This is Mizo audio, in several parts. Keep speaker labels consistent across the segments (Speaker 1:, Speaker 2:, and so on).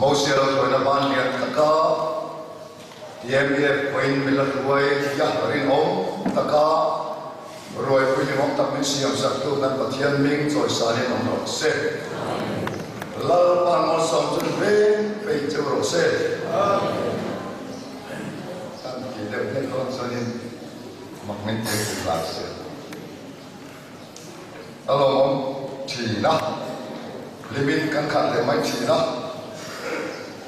Speaker 1: Mosia lo hruaina ban lian taka TMEF pawhin min la hruai tia rinawm taka ruaipui hlimawm tak min siamsaktu kan Pathian hming chawisanin awm rawh se. Lalpa malsawm chu veng peih cheu rawh se. Kan ti deuh hlek dawn chuanin mak min ti hlek lai se. A lawmawm thin a, hlimin kan khat leh mai thin a,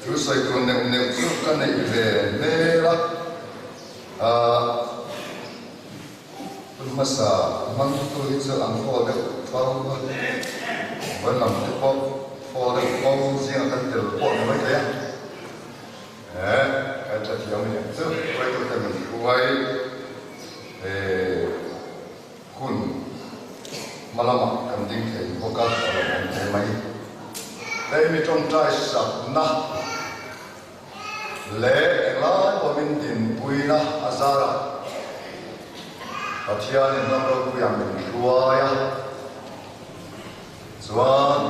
Speaker 1: chu sawi tur neuh neuh chu ka neih ve hmel a, ahh hun hmasa hmangtu hi chu an faw deuh fo a, vawi lam te pawh faw deuh fo zingah kan tel pawh ni maithei a, eh kan tha thiam a niang chu hruaitute min hruai eh. Hun hma lamah kan ding thei bawk a, a lo awm hle mai. Hei mi tawngtai sakna leh englai pawhin dinpuina a zar a, Pathianin ram ropuiah min hruai a, chuan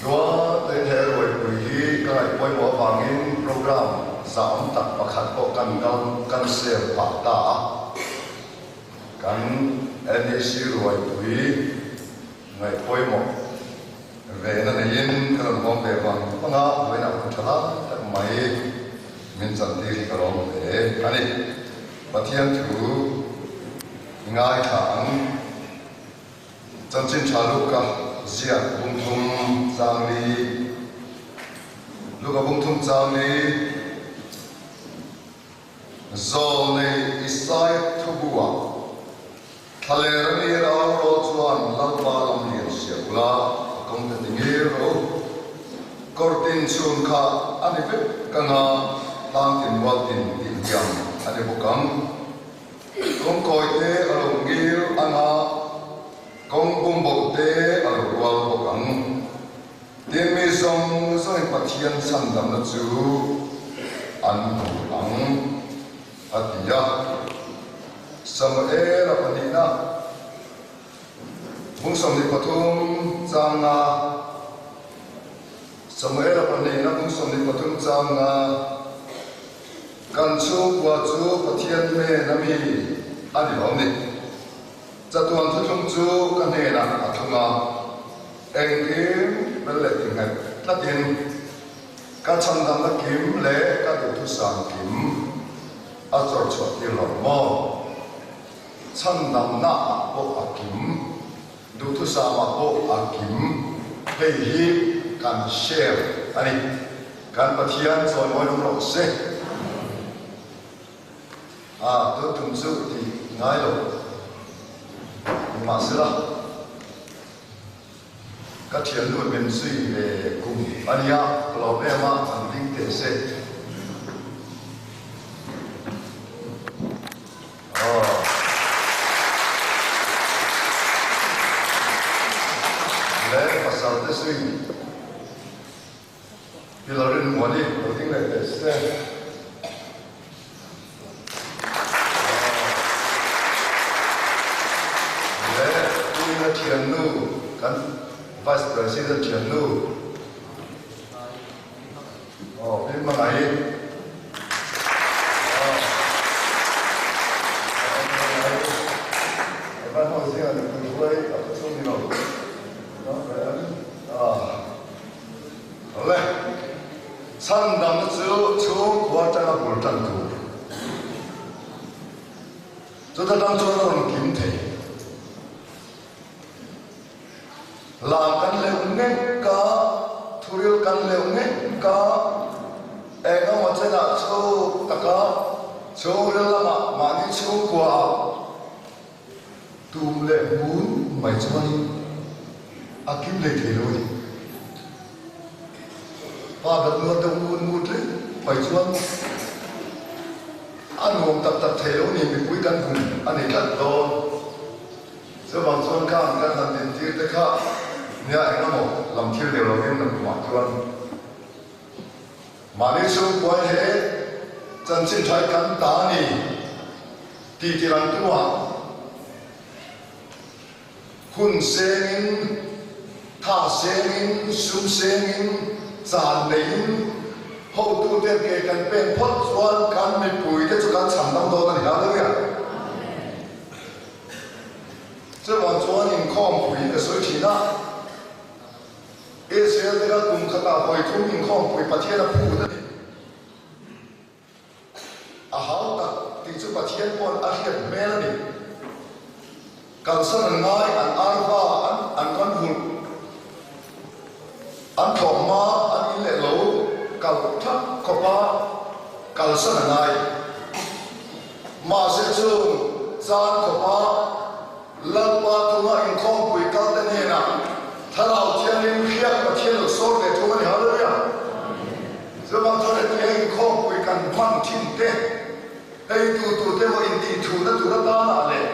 Speaker 1: Tluangtein he ruaipui hi ka ngaih pawimawh avangin program zahawm tak pakhat pawh kan kan sel phah ta a. Kan NEC ruaipui ngaih pawimawh ve na neiin ka rawn hawng ve vang vang a, vawiinah hun tha lai tak mai min chantir hi ka lawm hle a ni. Pathian thu i ngaithla ang. Chanchin tha Luka ziak bungthum changli Luka bungthum changli. Zawlnei Isaiah thubuah, Thlaler a ni rau raw chuan Lalpa lam lian sia ula, a kawng te ti ngir rawh u. Kawrtin chhun kha a ni vek ka nga, tlangtin mualtin tih hniam a ni bawk ang. Kawngkawi te a lo ngir ang a, kawng bumboh te a lo rual bawk ang. Tin, mi zawng zawngin Pathian chhandamna chu an hmu ang, a ti a. Samuela pahnihna, bung 23 changa Samuela pahnihna, bung 23 changa Kan chhungkua chu Pathian hnena mi a ni lo ni. Chatuan thuthlung chu ka hnenah a thlung a. Engkim bel leh tinghet tlatin ka chhandamna kim leh ka duhthusam kim a chawr chhuah tir lo maw? Chhandamna ah pawh a kim, duhthusam ah pawh a kim, hei hi kan share a ni. Kan Pathian chawimawi awm rawh se. A, tun tum chu tih ngai lo nimahsela. Ka thiannu min zui ve kum a nia, ka lo em a, an ding teh se. Aw. Le pasal te zui Pilarin Muani lo ding leh teh se. Leh Puina thiannu, kan Vice President thiannu, aw Pi Hmangaih, aw Hmangaih, Evan ho zingah nupui hruai a phu chung ni lo, ah. Le, chhandamna chu chhungkhua atanga bul tan tur. Chuta tang chuan a rawn kim thei. Lam kan leuh ngek a, thuril kan leuh ngek a, eng emaw chenah chhuk taka chhungril lamah mahni chhungkuaah Tum leh hmun mai chuanin a kim lei thei lo a ni. Pa dat nuar deuh ngut ngut reng mai chuan a nuam tak tak thei lo a ni, mipui kan hum a ni tlat dawn. Chuvang chuan khang kan han dintir te kha nia eng emaw lam thil deuh lovin na kumah chuan mahni chhungkuai he chanchin thai kan ta a ni. Tih ti lang tumah hun sengin, tha sengin, sum sengin. Chan neiin hotute ke kan pen phawt chuan kan mipuite chu kan chhan dam dawn a ni. Hallelujah! Chuvang chuan inkhawmpui ka sawi thin a, Israel te kha kum khatah vawi thum inkhawmpui Pathian a phut a ni. A hau tak tih chu Pathian pawn a hriat hmel a ni. Kalsan an ngai, an arva, an an ran vulh, an thlawh hma, an in leh lo kal thak khawpa kalsan a ngai. Mahse chung chan khawpa Lalpa tunga inkhawmpui kalte hnenah Thlarau Thianghlim hriat Pathian lo sawr ve thung a ni. Hallelujah! Chuvang chuan hetiang inkhawmpui kan hman thin te, hei tu tu te maw intih thuhna tur atana leh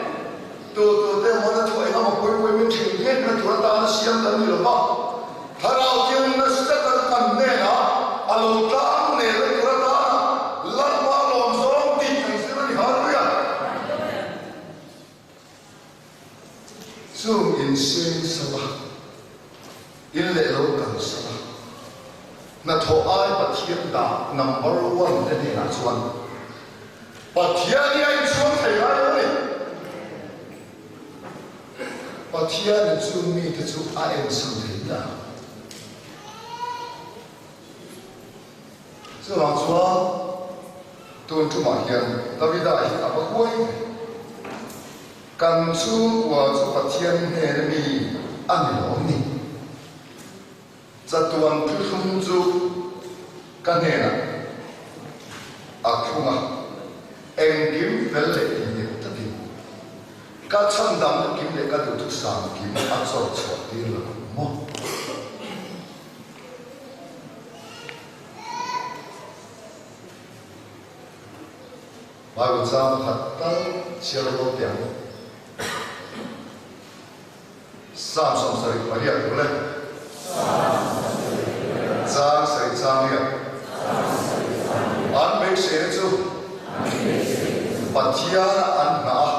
Speaker 1: tu tu te maw na thuah engemaw pui pui min thin ngekna tur atana siam kan ni lo va, Thlarau Thianghlim nasa taka kan hnenah a lo tlang nelna tur atana Lalpa lawm zawng tih kan zir a ni. Hallelujah! Chung in seng sava, in leh lo kal sava, hnathawh ai Pathian dah number one te hnenah chuan Pathian hi a inchhuang thei ngai lo a ni. Pathianin chung mite chu a ensan thei miah lo. Chuvang chuan tun tumah hian Davida hi a va huai ve. Kan chhungkua chu Pathian hnena mi a ni lawm ni. Chatuan thuthlung chu ka hnenah a thlung a, engkim fel leh innghet takin ka chhandamna kim leh ka duhthusam kim a chawr chhuah tir lo ang maw? Bible chang pakhat tal chhiar rual teh ang. Psalm 78 tur le. Chang sarih chang riat. An beiseina chu Pathiana an hna a.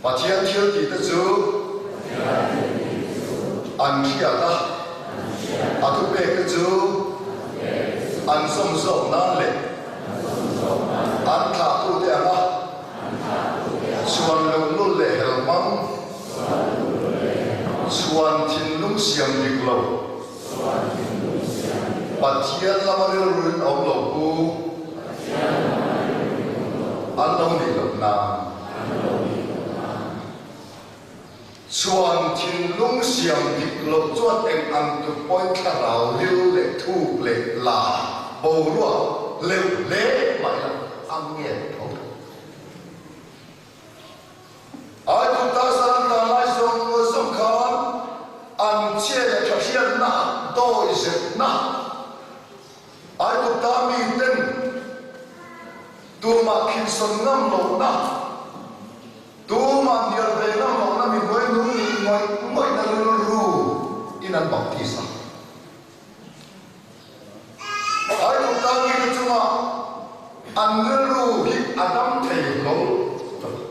Speaker 1: Pathian thil tih te chu an hriat a, a thupek te chu an zawm zawk nan leh an thlahtute anga chhuan loh lul leh hel hmang, chhuan thinlung siam dik lo, Pathian lama rilruin awm lo pu an lo nih loh nan. Chuan thinlung siam dik loh chuan eng ang tuk pawhin thlarau ril leh thuk leh la boruak leuh hle mah ila a ngen tho tho. Aigupta zan tan lai zawng zawng khan an chhia leh tha hriatna dawi zetna Aigupta miten Tumah khinsawn ngam lohna, tumah hnial ve ngam lohna mi hnuai nung nih ngawih ngawihna rilru in an baptis a. Aigupta mite chungah an rilru hi a dam thei hlawl lo va.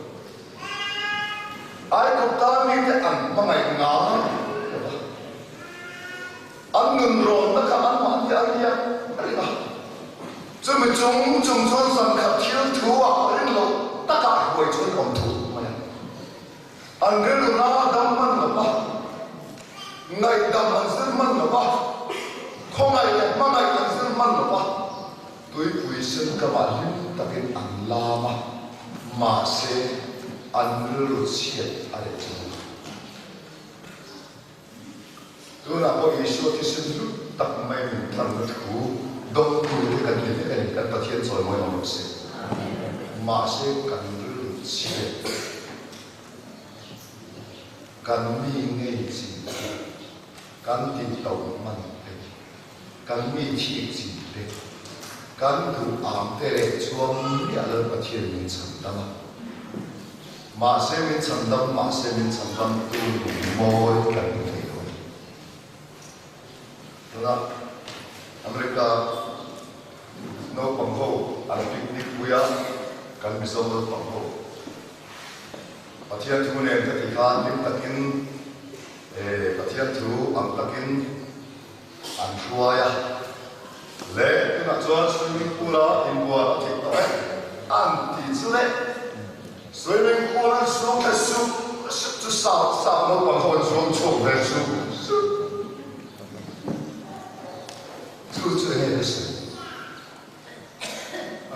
Speaker 1: Aigupta mite an hmangaih ngai lo va. An nunrawnna kha anmahni a riak reng a, chumi chung chung chuan zankhat thil thu ah rin loh takah hruai chu an awm thut mai a. An rilruna dam hman lo va, ngaihdam an zir hman lo va, khawngaih leh hmangaih an zir hman lo va, tuipui sen kamah hlim takin an lam a, mahse an rilru chhiat a reh chu. Tunah pawh Isua thisen hlu tak mai min tlanna thu dawngtu te kan ni vek a ni, kan Pathian chawimawi awm rawh se. Mahse kan rilru chhiat, kan mi ngei chin te, kan tih to hman te, kan mi thik chin te, kan duh ang te leh chuang miah lo Pathian min chhan dam a. Mahse min chhan dam, mahse min chhan dam tu lungmawi kan ni thei lo a ni. Tunah America naupang ho an picnic pui a, kan Mizo naupang ho Pathian thu nen ka ti khan hlim takin. E Pathian thu ang takin an hruai a, le tunah chuan swimming pool a inbual a theih tawh e an ti chu le. Swimming pool an su kha sup sup chu sap sap naupang ho an zuam chhuak ve sup sup. Chu chu enge ka sawi?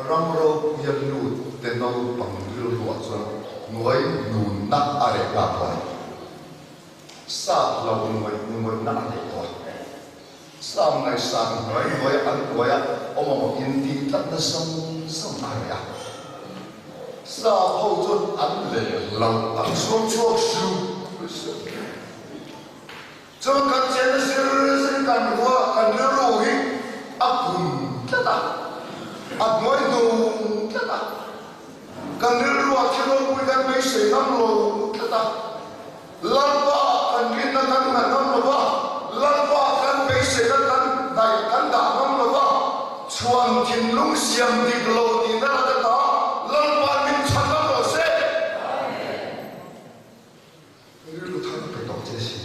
Speaker 1: Ram ropuia lut te naupang rilruah chuan hnuai nunna a reh nghal tawh a ni. Sap lo hnuai hnuaina a reh tawh a. Sap ngaihsan hnuai hnuaia an hnuaia awm amaw intih tlatna zawng zawng a reh a. Sap ho chuan an leh lo an chhuak chhuak sup sup. Chuan kan chenna zir zir kan hua kan rilru hi a kun tlat a, a hnuai hnung tlat a, kan rilruah thil ropui kan beisei ngam lo tlat a, Lalpa kan rinna kan ngah ngam lo va, Lalpa kan beiseina kan hnaih kan dah ngam lo va, chhuan thinlung siam dik lo tihna laka ta Lalpa'n min chhan ngam lo se. Rilru thar pe tawh che si.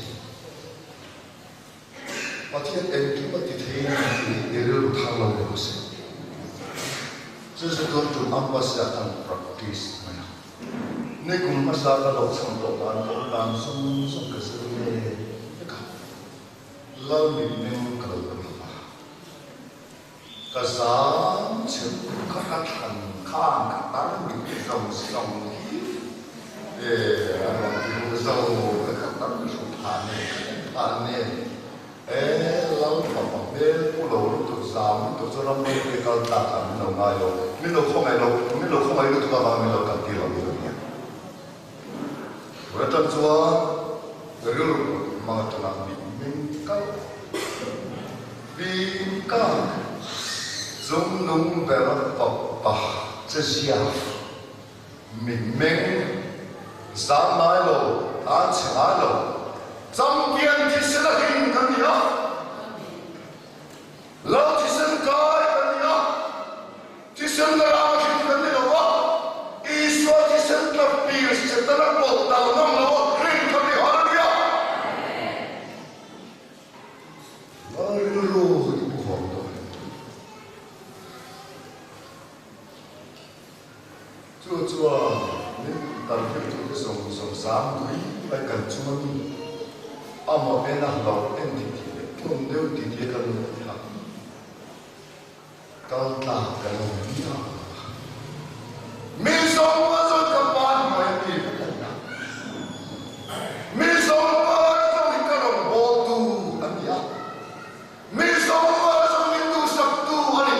Speaker 1: Pathian engkim a ti thei a ni tih hi i rilru thar lo ni rawh se. Chu chu tun tum Ambassador ah khan practice mai a. Nikum hmasa ka lo chhan tawh dan ka awm dan zawng zawng ka zir mek vek a. Lal mitmeng ka lo pe lo va. Ka zam cheu kha ka thlan khan ka tar mit zawng zawng hi e a rawn ti ru zo ka ka tar thu pha nen ka en pha nen e lal fapa hmel pu lo lutuk zam lutuk chu ram ropui kal tlak ah min lo ngai lo min lo khawngaih lo min lo khawngaih lutuk avang min lo kal tir lo ni a Tun atang chuan rilru hmang atanga mit meng kal ping kak zum nung ber fapa che zia mit meng zan ngai lo tan chhe ngai lo champion thisen a him kan ni a, lal thisen kai kan ni a. Thisen la rang hrim kan ni lo va, Isua thisen tla pir Setana pawh dal ngam lo a rin kha mi har a nia. Lal rilru i pu vang dawn em? Chu chuan min tam hrilhtute zawng zawng zam tui mai kan chung a mi amah ena hlauh en titih leh tlawm deuh titih a kan lo ti a. Kal tlak ka lo ni a. Mi zawng zawng ka pa hnuai a mi vek a ni a. Mi zawng zawng hi ka rawn bawltu a ni a. Mi zawng zawng min duhsaktu a ni.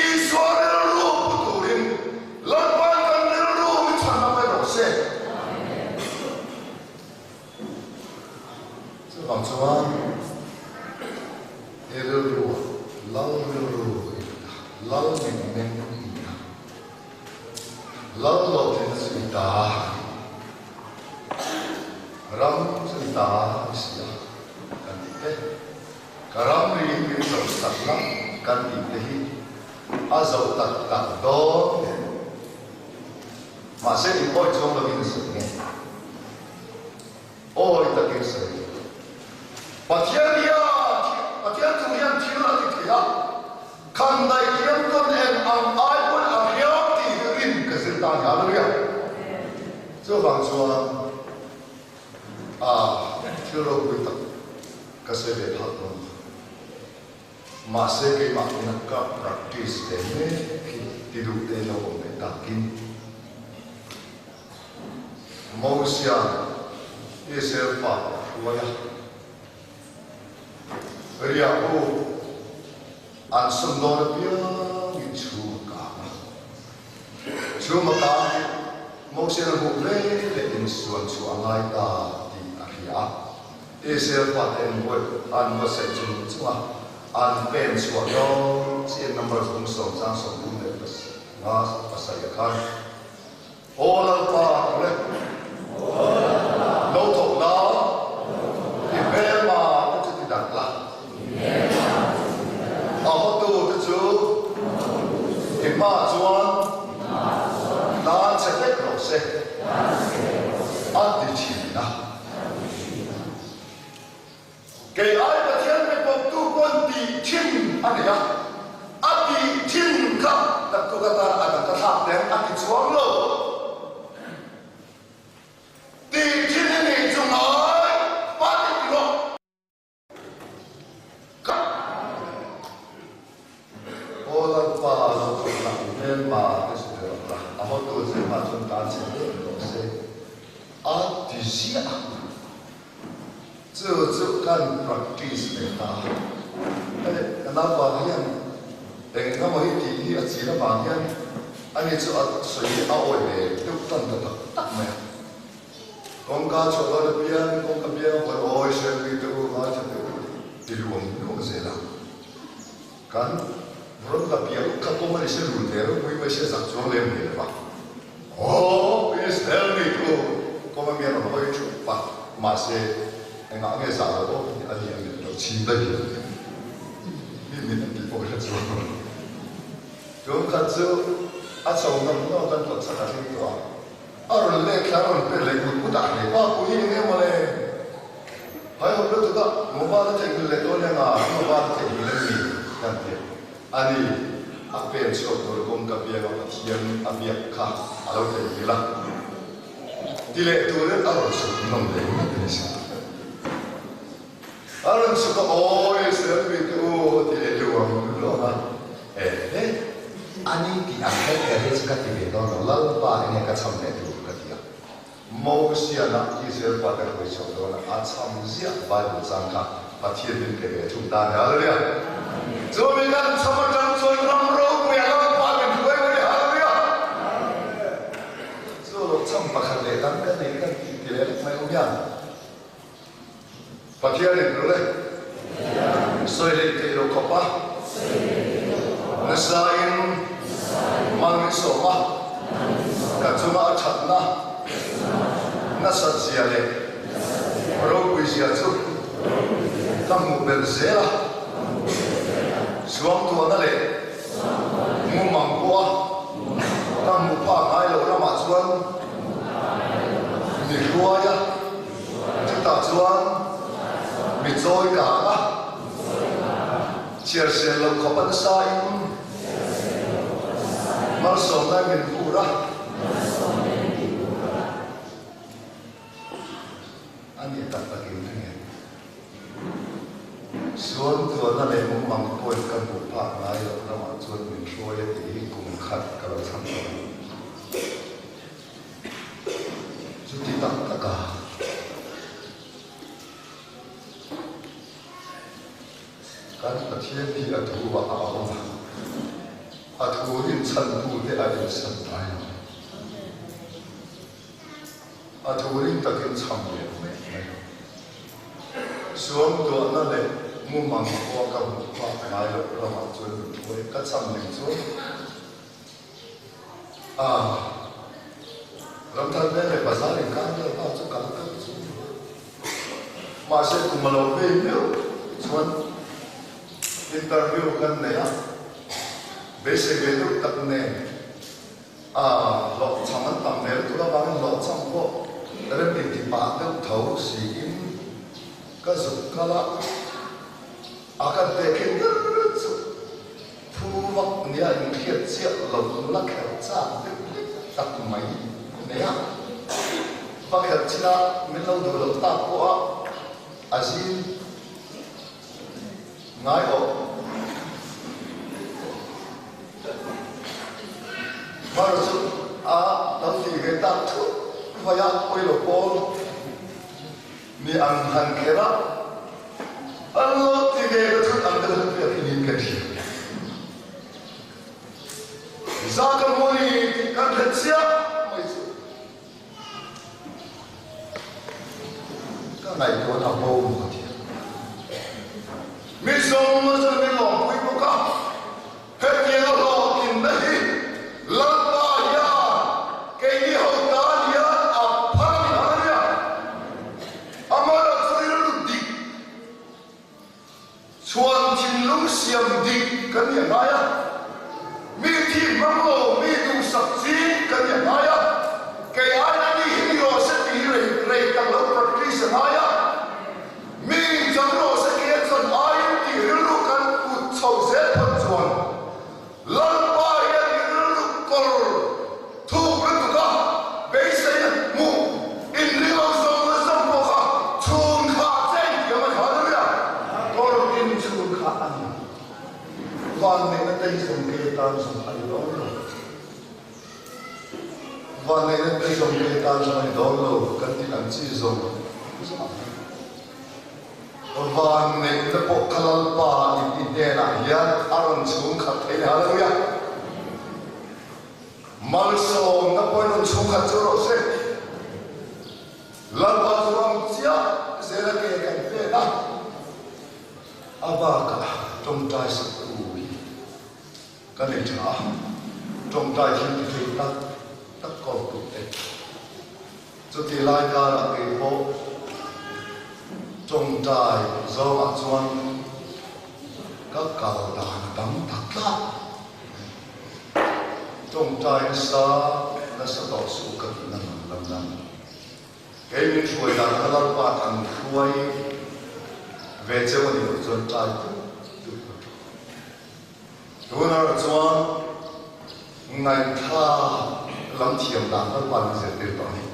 Speaker 1: Isua rilru pu turin Lalpa'n kan rilru hi chhan a pe rawh se. Chuvang chuan he rilrua Lal rilru i ni a, Lal mitmeng i ni a, Lal hlawhtlinna chu i ta a ni, ram chu i ta a ni si a kan tih te, ka ramri min zoh sak la kan tih te hi a zoh tak tak dawn em? Mahse inpawi chuang lovin a sawi nge? Awi takin sawi. Pathian hian Pathian thu hian thil a ti thei a, khan daih thiam tawn eng ang ai pawn a hriam tih hi rin ka zir ta ni. Hallelujah! Chuvang chuan a thil ropui tak ka sawi ve phak dawn lo. Mahse keimah ina ka practice ve mek hi ti duh te lo awm leh takin. Mosia Israel fate a hruai a, riahbu an sum dawn apiangin chhum a kang a. Chhum a kang hi Mosian a hmuh ve leh insuan chhuah a ngai ta tih a hria a. Israel fate an buai an buatsaih chung chung a, an pen chhuah dawn chian Numbers bung sawm chang 37 ah khan Aw Lalpa tu le lo thawk la, i hmelma te chu ti dak la, a hawtu te chu i hmaah chuan tlan che vek rawh se, a ti thin a. Kei ai Pathian pe pawptu pawn tih thin a nei a, a tih thin kha naktuk atan a dang ka thlak teng a ti chuang lo. Tih thin i nih chu ngai pan i ti rawh. Ka Aw Lalpa lo thawkna hmelma te chu be rawh la, a hawtu zirma chuan tan chhe deuh tawh se a ti ziah a. Chu chu kan practice ve ta. Hei ka naupang hian eng emaw hi tih hi a chin avang hian ani chu a sawi hi a awi ve deuh tan ta tak tak mai a. Kawngka chhuah dawn apiang kawngka piang a hawn awi hriatpui te u ngaithla teh u ti luang luang zel a. Kan rawn la piang kha pawm a ni se rul ve ropui mai se zak chuang lem hle lova. Aw Israel mi chu kawng a mi a rawn hawi thup a, mahse engah nge zah lo awk hi a ni ang lo chhim daih lo mi min an tih pawh ka hre chuang lo. Tum khat chu a chho nawk nawk an kawt chak a thleng tawh a. A rawn lek thla a rawn per leh kut kut ah hle pa pui hi eng emaw le? Hai hawp lutuk a, mobile a theihnghilh leh dawn eng a, mobile a theihnghilh em ni? Kan ti a. Ani, a pen chhuak tur kawngka bianga Pathian a biak kha a lo theihnghilh a. Ti leh turin a rawn chhuk nawm leh ngat a ni si. A rawn chhuk a, Aw Israel mite u, a ti leh luang luang a. Ehe, ani tih ang kher kher hi chu ka ti ve dawn lo, Lalpa enge ka cham leh tur ka ti a. Mosiana Israel pate hruai chhuak dawn a, a cham ziah Bible chang kha Pathian min pe ve thung ta a ni. Hallelujah! Chu mi kan cham atang chuan ram ropui a Lalpa min hruai mai a, Hallelujah! Chu lo cham pakhat leh dang ka nei kan tih ti leh lek mai awm hian. Pathian in rul e. Sawi leh theih lo khawp a. Nasa in mal min sawm a. Ka chunga a thatna nasat zia leh ropui zia chu ka hmuh belh zel a. Suangtuahna leh mumang pawh a ka hmuh phak ngai loh lamah chuan mi hruai a. Chutah chuan mi chawi kang a, chhiar sel loh khawp a nasa in malsawmna in min hur a. A nih tak tak in ring em? Suan tuanna leh mumang pawhin ka hmuh phak ngai loh ramah chuan min hruai a tih hi kum khat ka lo chhang tawh a. Chuti tak tak a kan Pathian hi a thu ah a awm a, a thu rinchhantute a insan ngai lo. A thu rin takin chham leh mai mai lo. Suangtuahna leh mumang khua ka hmuh phak ngai loh ramah chuan min hruai ka chham ning chuan A Ramthar veng leh bazar inkar vel bak chu kal kal chu a ni a. Mahse kum a lo vei meuh chuan interview kan nei a, beisei ve deuh tak nen a hlawhchham an tam ve lutuk avangin hlawhchham pawh rem inti pah deuh tho siin ka zuk kal a, a kan tehkhin ber chu. Thu vak nia inhriat chiah lo nula kher chak deuh hlek tak mai nei a, va kher chin a min lo duh loh tak pawh a a zin ngai awh. Mar chu a lo ti ve tak thut mai a, pawi lo pawl mi ang han kher a. An lo ti ve ka chhut ang deuh hriat hi niin ka hria. Za ka hmu ni tih kan hre chiah mai chu ka ngaihtuahna bo maw ka ti a. Mi zawng chuan min lawmpui bawk a. Hetiang a hlawhtlinna hi Lalpa hian keini ho tan hian a phal a ni hallelujah! Amara chu rilru dik chhuan thinlung siam dik kan ni a ngai a, mi thi hmang lo mi duhsak ching kan ni a ngai a, kei ai ani hi ni rawh se tih hi rei rei tak lo practice a ngai a, mi in chang rawh se. te hi zawng ke tan zawng a ni dawn lo. Vanneihna te zawng ke tan zawng a ni dawn lo kan tih ang chi zawng zawng hi. Vanneihna pawh kha Lalpa in i hnenah hian a rawn chhung khat thei ni. Hallelujah! Malsawmna pawhin rawn chhung khat chu rawh se. Lalpa chu ang chiah zela ke kan pen a, a bakah tawngtai saktu hi ka nei tha a, tawngtai thil ti thei tak tak kawm tuk te. Chuti lai karah kei pawh tawngtai zawngah chuan ka kal dan a tam ta tlat. Tawngtai nasa nasa tawh suh ka tih na lam lam lam. Kei min hruai dan kha Lalpa an hruai ve cheu a nih loh chuan tlai tut tut ka tha. Tunah chuan ngaihthla lam thiam dan Lalpa min zirtir tawh a ni.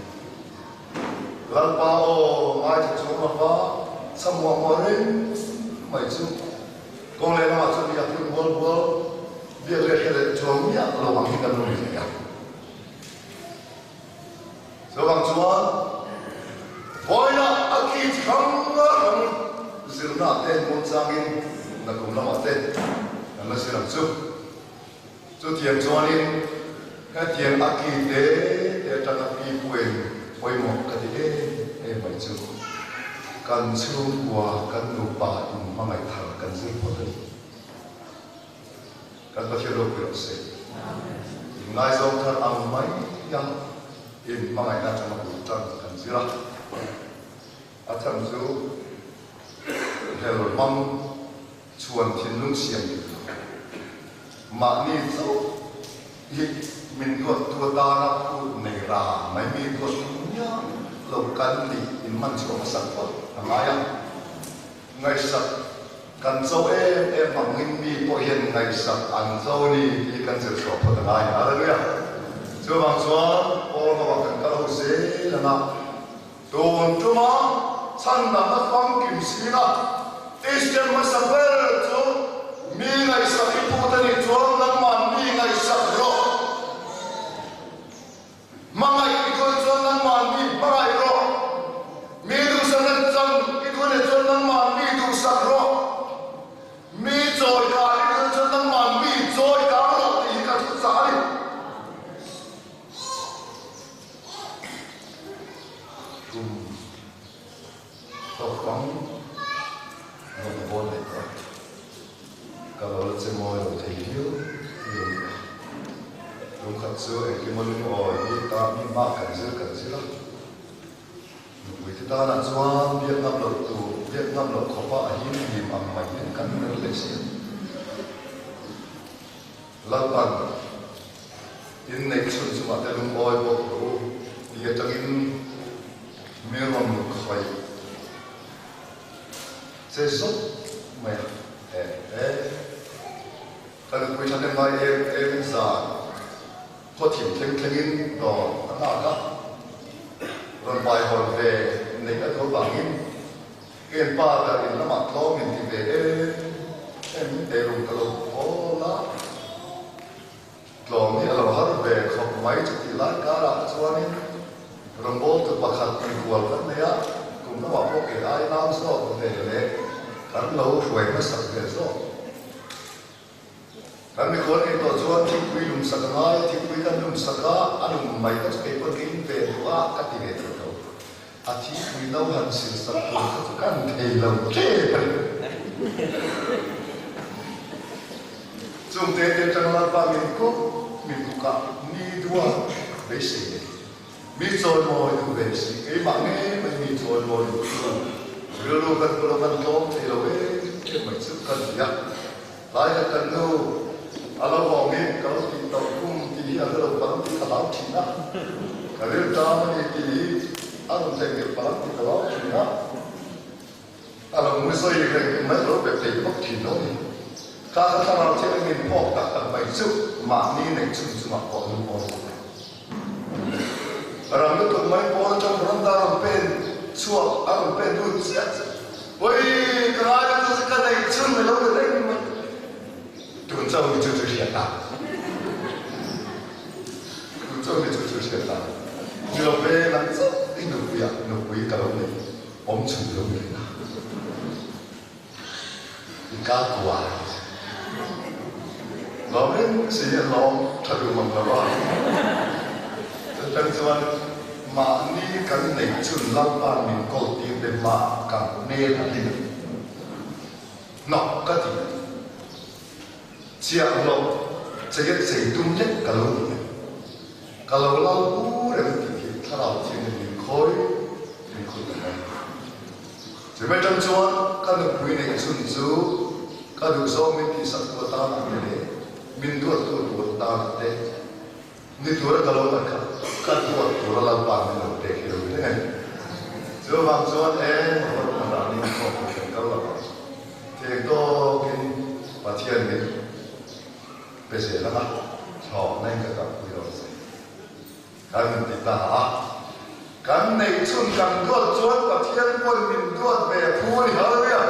Speaker 1: Lalpa aw ngaithla chuang lova chhamuah muah reng mai chu kawng leh lamah chuan biak hun bual bual biak leh hre leh chuang miah lo ang hi kan lo ni thei a. Chuvang chuan vawiinah a ki chi hrang hrang zirna te hmun changin nakum lamah te kan la zir ang chu. Chutiang chuanin hetiang a ki te te atanga pi puain pawimawh ka ti em em mai chu kan chhungkua kan nupa in hmangaih thar kan zir phawt a ni. Kan Pathian ropui rawh se. In ngaizawng thar ang mai a in hmangaihna atanga bul tan kan zir a. A chhan chu hel hmang Chhuan thinlung siam dik lo. Mahni chauh hi min duattu atana phut nei ra mai mi duattu miah lo kan nih in hman chhuah hmasak phawt a ngai a. Ngaihsak kan cho em em angin mi pawh hian ngaihsak an cho ni tih kan zir chhuah phawt a ngai. Hallelujah! Chuvang chuan Paul ho ah kan kal ho zel ang a. Tun tuma chhandamna famkim singa Easter hmasa ber chu mi ngaihsak i phut a nih chuan nangmah mi ngaihsak rawh. Hmangaih i duh chuan nangmah mi hmangaih rawh. Mi duhsakna chang i duh leh chuan nangmah mi duhsak rawh. Mi chawi kar i duh chuan nangmah mi chawi kar rawh tih hi ka thuchah a ni. Tum tawk ang rawn bawn leh tawh a, ka lo la che mawi lo thei viau viau a ni a. Lungkhat chu engkim a lungawi hi ta mi mah kan zir kan zir a, nupui te tanah chuan biak ngam loh tur, biak ngam loh khawpa a him hlim ang mai hian kan ner leh si a. Lalpan inneih chhun chungah te lungawi bawk rawh u tih atangin mi rawn khawih che zawk mai a. He he ka nupui thahnem ngai em em in zan khaw thim thleng thlengin dawr a nghak a, rawn baihawn ve neih a duh avangin Ken pa ber in lamah tlawm in ti ve em em in eirum ka lo hawl a, tlawm hi a lo har ve khawp mai chutih lai karah chuanin rawngbawltu pakhat inkual kan nei a, kum lamah pawh kei ai nau zawk ve leh kan lo hruai hmasak ve zawk. Kan mikhual ngei tawh chuan thingpui lum sak a ngai a, thingpui kan lum sak a, a lum mai kha chu kei pawn ka in ve duh a, ka ti ve thei tho. A thingpui no han sil sak tur kha chu kan thei lo tep a ni. Chung te te atang Lalpa min kuk min kuk a, mi dua beisei nei, mi chawimawi duh ve si, keimah ngei mai mi chawimawi duh chu rilru kan pawh lo kan tlawm thei lo em em mai chu ka ti a. Tlai khat kan nu a lo vawng i ka lo tih tawh kum tih hi a hre lo palang tih ka hlau thin a, ka riltam a ni tih hi a rawn theihnghilh palang tih ka hlau thin a, a lo nui sawi reng mai a lo pe thei vak thin lo ni. Kha ka thlarau thil a min phawk tak tak mai chu mahni neih chhun chungah pawh a lungawi lo mai. Ram lutuk mai pawn atang veranda rawn pen chhuak a rawn pen lut chiah chiah. Oi, ka ngai lutuk chu ka neih chhun mai lo ni reng mai. Tun chauh hi chu chu hriat a. Tun chauh hi chu chu hriat a. Ni lo ve, nang chauh i nupuiah nupui ka lo nei awm chhun lo ni reng a. I ka kuai. Lawm reng si hi an lawm tha duh mang lo a. Chutang chuan mahni kan neih chhun Lalpa'n min kawl tir te mah kan hmel a hlim hnawk ka ti. Chiah hlawh chei a chei tum lek ka lo ni e. Ka lo lal pu reng tih hi thlarau thiangin min khawi min khut ta mai. Chumi atang chuan ka nupui neih chhun chu ka duhzawng min tihsak tu atan a te leh min duattu tur atan a te ni tura ka lo ngaih kha ka duat tura Lalpa min lo pek hi lo ni reng a ni. Chuvang chuan e motor pakhatah ni khawp tur kan kal lo a, theng tawkin Pathian min pe zel ang a, thlawhna in ka kalpui lo che. Kan inti ta a, kan neih chhun kan duat chuan Pathian pawn min duat ve a phu a ni. Hallelujah!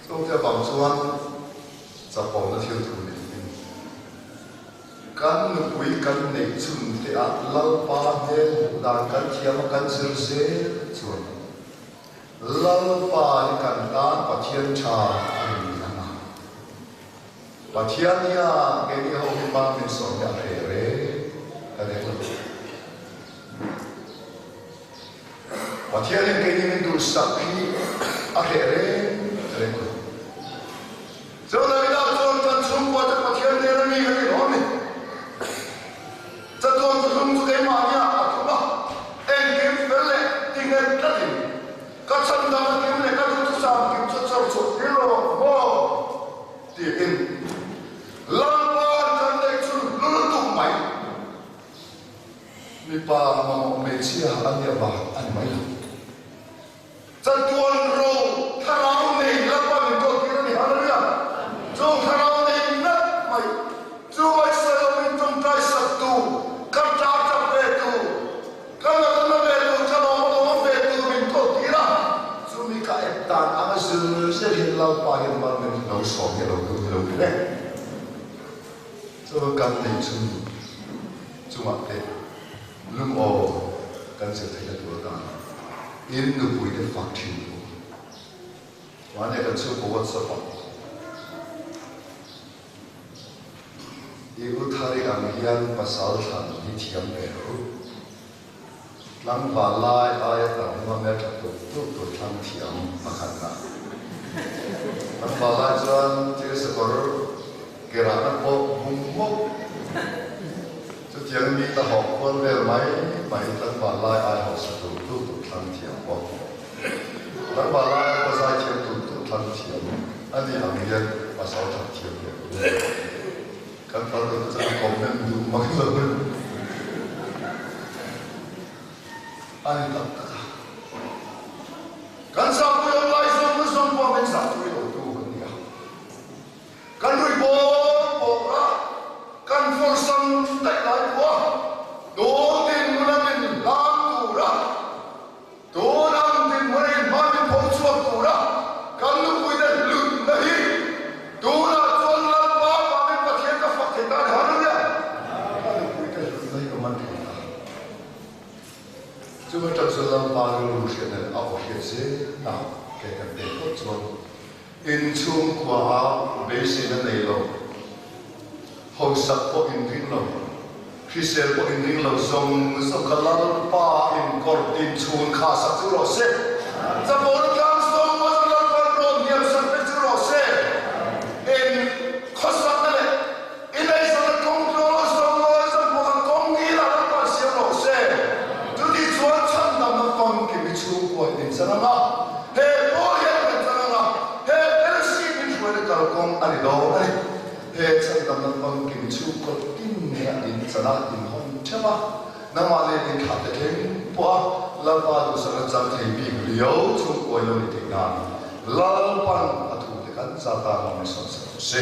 Speaker 1: Chungte avang chuan chapona thil thu ni lovin kan nupui kan neih chhun te ah Lalpa hmel hmuh dan kan thiam a kan zir zel chuan Lalpa hi kan tan Pathian tha a ni ang a. Pathian hian keini ho hi hmang min sawm hi a hreh reng ka ring lo. Pathian hian keini min duhsak hi a hreh reng ka ring lo. Chu Davida chuan kan chhungkua chu Pathian nen a mi ka ti hlawm ni. Chatuan thuhlum chu keimah nia a thum a, engkim fel leh tinghet tlatin Ka chhandam a kim leh ka duhthusam kim chu chawr chhuah tir lo ang maw? tiin Lalpa'n kan neih chu hlu lutuk mai. Mipa mamawh hmeichhia a nia vang a ni mai lo. Chatuan ro thlarau nei Lalpa min kawl tir a ni. Hallelujah! Chu thlarau nei ngat mai chu ngaihsawi lo min tawngtai sak tu, ka ta tap ve tu, Ka natna ve tur, ka lawm lawm ve tur min kawl tir a, chumi ka ep dan anga zir zir hian Lalpa hian mal min lo sawm hi a lo duh ni lo ni le. Chuan kan nei chhun chungah te lungaw kan zir theihna tur atan in nupui te fak thin u. Mahni kan chhungkaw WhatsApp ah. I u Thari ang hian pasal thlan hi thiam ve rawh u. Tlangval lai aia tam hma hmel tha tuk tuk tur thlang thiam pakhat na. Tlangval lai chuan thil sakawr ke rahna pawh bum mawp. Chutiang mi la hawk kual vel mai mai tlangval lai ai hausa tuk tuk tur thlang thiam bawk. Tlangval lai ai pawh zai thiam tuk tuk thlang thiam a ni ang hian pasal that thiam ve ru. Kan fal te chu an comment duh mang lo in a ni tak tak a. Kan zahpui awm lai zawng zawng pawh min zahpui lo tu kan ni a. Kan rui bawr bawr a, kan fawrsam daih lai pawh a, tun dinhmun a min hlan tur a, tun ang dinhmun a inhma min pho chhuak tur a, kan nupuite hlutna hi tunah chuan Lalpa vangin Pathian ka fak thei ta a ni. Hallelujah! Ka nupuite hlutna hi ka man thei ta. Chumi atang chuan Lalpa rilru hriatna leh a aw hriat zelna ke kan pek phawt chuan Inchhungkua ah beiseina nei lo, hausak pawh in ring lo, hrisel pawh in ring lo zawng zawng kha Lalpa in kawr tin chhun kha sak chu rawh se. Chapona tlang zawng pawh chu Lalpa'n rawn hniam sak vek chu rawh se. In khawsakna leh in eizawnna kawng tluang zawng zawng pawh kha kawng ngil ah Lalpa'n siam rawh se. Chuti chuan chhandamna famkim i chhungkua in chan ang a. He pawl hian kan chang ang a, he Fellowship in hruaina kalkawng a ni dawn a ni. He chhandamna famkim chhungkaw tin nge a in chan a, in hawn theuh a, nangmah leh in thlah te thleng pawh a Lalpa duhsakna chang thei bik riau chhungkuai lo ni theih nan Lalpan a thu te kan zata mawm in sawn sak rawh se.